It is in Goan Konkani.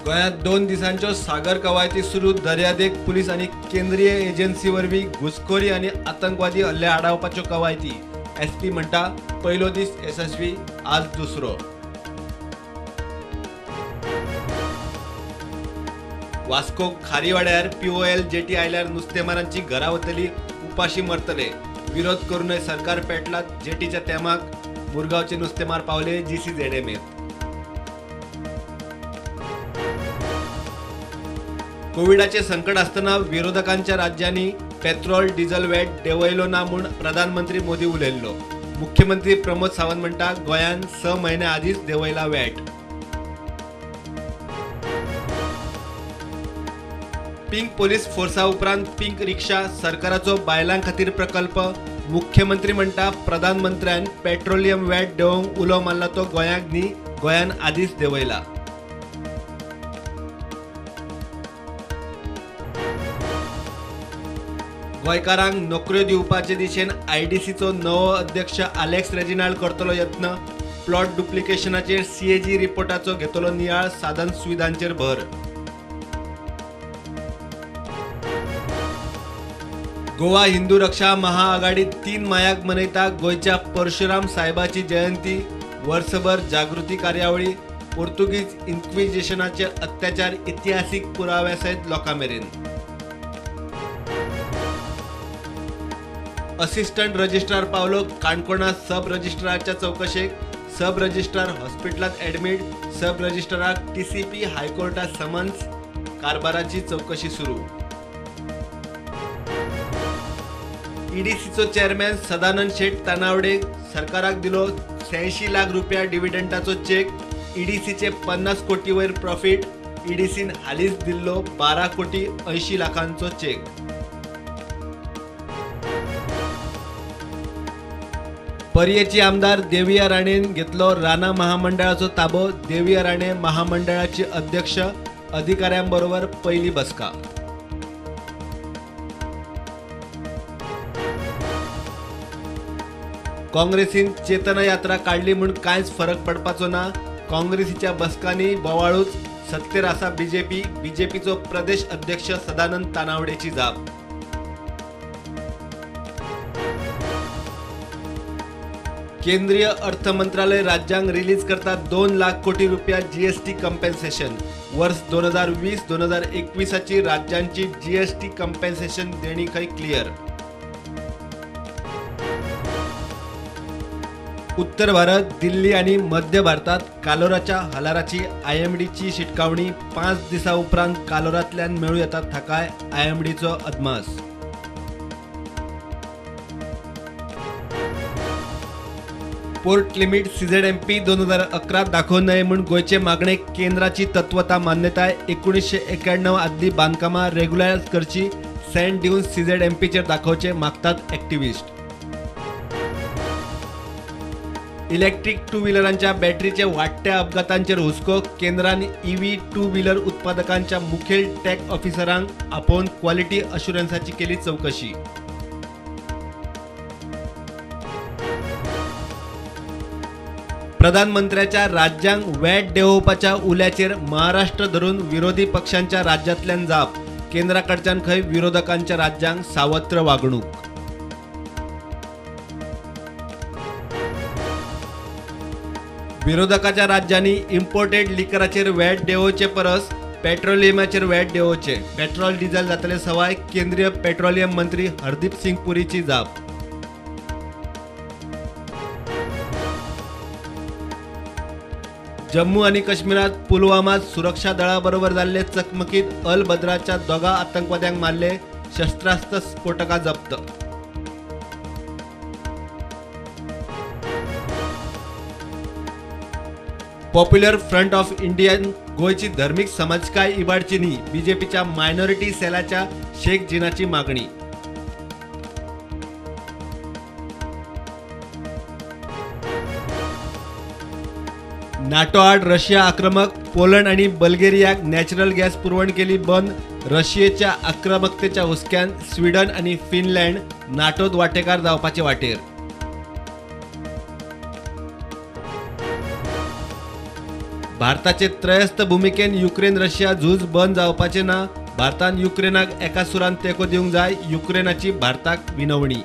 गोंयांत 2 दिसांच्यो सागर कवायती सुरू. दर्यादेग पुलीस आनी केंद्रीय एजन्सी वरवीं घुसखोरी आनी आतंकवादी हल्ले आडावपाच्यो कवायती. एसपी म्हणटा पयलो दीस येसस्वी, आज दुसरो. वास्को खारीवाड्यार पीओएल जेटी आयल्यार नुस्तेमारांची घरा वतली, उपाशी मरतले. विरोध करूनय सरकार पेटला जेटीच्या तेमाक. मुरगांवचे नुस्तेमार पावले जीसीझेडएमेत. कोविडाचे संकट आसतना विरोधकांच्या राज्यांनी पेट्रोल डिझल वॅट देंवयलो ना म्हूण प्रधानमंत्री मोदी उलयल्लो. मुख्यमंत्री प्रमोद सावंत म्हणटा गोंयान 6 म्हयन्या आदींच देंवयला वॅट. पिंक पोलीस फोर्सा उपरांत पिंक रिक्षा, सरकाराचो बायलां खातीर प्रकल्प. मुख्यमंत्री म्हणटा प्रधानमंत्र्यान पेट्रोलियम वॅट देंवोवंक उलो मारला तो गोंयाक न्ही, गोंयान आदींच देंवयला. गोंयकारांक नोकऱ्यो दिवपाचे दिशेन आयडीसीचो नवो अध्यक्ष आलेक्स रेजिनाल्ड करतलो यत्न. प्लॉट डुप्लिकेशनाचेर सीएजी रिपोर्टाचो घेतलो नियाळ, साधन सुविधांचेर भर. गोवा हिंदू रक्षा महाआघाडी 3 मायाक मनयता गोंयच्या परशुराम साहेबाची जयंती. वर्सभर जागृती कार्यावळी. पोर्तुगीज इन्क्विजिशनाचे अत्याचार इतिहासीक पुराव्या सयत लोकां मेरेन. असिस्टंट रजिस्ट्रार पावलो काणकोणा सब रजिस्ट्रारच्या चौकशेक. सब रजिस्ट्रार हॉस्पिटलांत ॲडमीट. सब रजिस्ट्राराक टीसीपी हायकोर्टात समन्स. कारभाराची चौकशी सुरू. ईडीसीचो चेअरमॅन सदानंद शेट तानावडे सरकाराक दिलो 86 लाख रुपया डिव्हिडंडाचो चेक. ईडीसीचे 50 कोटी वयर प्रॉफिट. ईडीसीन हालींच दिल्लो 12 कोटी 80 लाखांचो चेक. पर्येची आमदार देविया राणेन घेतलो राना महामंडळाचो ताबो. देविया राणे महामंडळाची अध्यक्ष अधिकाऱ्यांबरोबर पहिली बसका. काँग्रेसीन चेतना यात्रा काडली म्हूण कांयच फरक पडपाचो ना. काँग्रेसीच्या बसकांनी बोवाळूच. सत्तेर आसा बीजेपी. बीजेपीचो प्रदेश अध्यक्ष सदानंद तानावडेची जाप. केंद्रीय अर्थ मंत्रालय राज्यांक रिलीज करता 2 लाख कोटी रुपया जीएसटी कंपेन्सेशन. वर्स 2020-2021 राज्यांची जीएसटी कंपेन्सेशन देणी खंय क्लियर. उत्तर भारत, दिल्ली आनी मध्य भारतात कालोराच्या हलाराची आयएमडीची शिटकावणी. 5 दिसां उपरांत कालोरांतल्यान मेळूं येता थाकाय, आयएमडीचो अदमास. पोर्ट लिमीट सीझेडएमपी 2011 दाखोवं नये म्हूण गोंयचे मागणेक केंद्राची तत्वता मान्यताय. 1991 आदली बांदकामां रेग्युलरायज करची, सँड दिवन सीझेडएमपीचेर दाखोवचें मागतात एक्टिविस्ट. इलेक्ट्रीक टू व्हिलरांच्या बॅटरीचे वाडट्या अपघातांचेर हुस्को. केंद्रान ईव्ही टू व्हिलर उत्पादकांच्या मुखेल टॅक ऑफिसरांक आपोवन क्वालिटी अश्युरन्साची केली चवकशी. प्रधानमंत्र्याच्या राज्यांक वॅट देंवोवपाच्या उल्याचेर महाराष्ट्र धरून विरोधी पक्षांच्या राज्यांतल्यान जाप. केंद्राकडच्यान खंय विरोधकांच्या राज्यांक सावत्र वागणूक. विरोधकाच्या राज्यांनी इम्पोर्टेड लिकराचेर वॅट देंवोवचे परस पेट्रोलियमाचेर वॅट देंवोवचे. पेट्रोल डिझल जातले सवाय, केंद्रीय पेट्रोलियम मंत्री हरदीप सिंग पुरीची जाप. जम्मू आनी काश्मीरात पुलवामात सुरक्षा दळाबरोबर जाल्ले चकमकीत अल बद्राच्या 2 आतंकवाद्यांक मारले. शस्त्रास्त्र स्फोटकां जप्त. पॉप्युलर फ्रंट ऑफ इंडियान गोंयची धर्मीक समाजकाय इबाडची न्ही, बीजेपीच्या मायनॉरिटी सेलाच्या शेख जिनाची मागणी. नाटो आड रशिया आक्रमक. पोलंड आणि बल्गेरियाक नॅचरल गॅस पुरवण केली बंद. रशियेच्या आक्रमकतेच्या हुस्क्यान स्वीडन आणि फिनलँड नाटोत वाटेकार जावपाचे वाटेर. भारताचे त्रयस्थ भुमिकेन युक्रेन रशिया झूज बंद जावपाचें ना. भारतान युक्रेनाक एका सुरान तेंको दिवंक जाय. युक्रेनाची भारताक विनवणी.